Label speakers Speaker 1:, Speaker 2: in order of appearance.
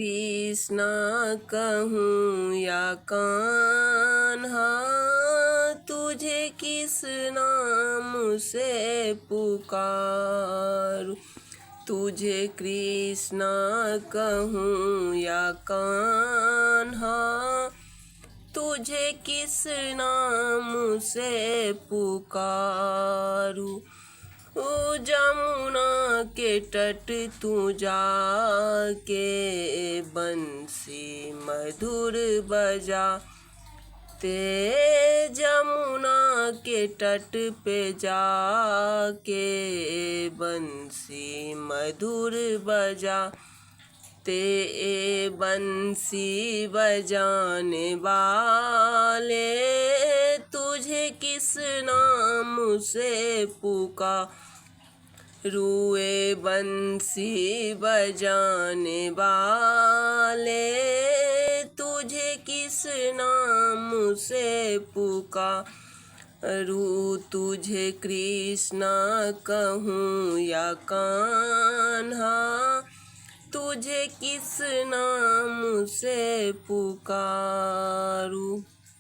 Speaker 1: कृष्णा कहूँ या कान्हा, तुझे किस नाम से पुकारूं। तुझे कृष्णा कहूँ या कान्हा, तुझे किस नाम से पुकारूं। ओ जमुना के तट तू जाके बंसी मधुर बजा ते, जमुना के तट पे जाके बंसी मधुर बजा ते, बंसी बजाने वाले तुझे किस नाम से पुकारूं। बंसी बजाने वाले तुझे किस नाम से पुकारूं। तुझे कृष्णा कहूँ या कान्हा, तुझे किस नाम से पुकारूं।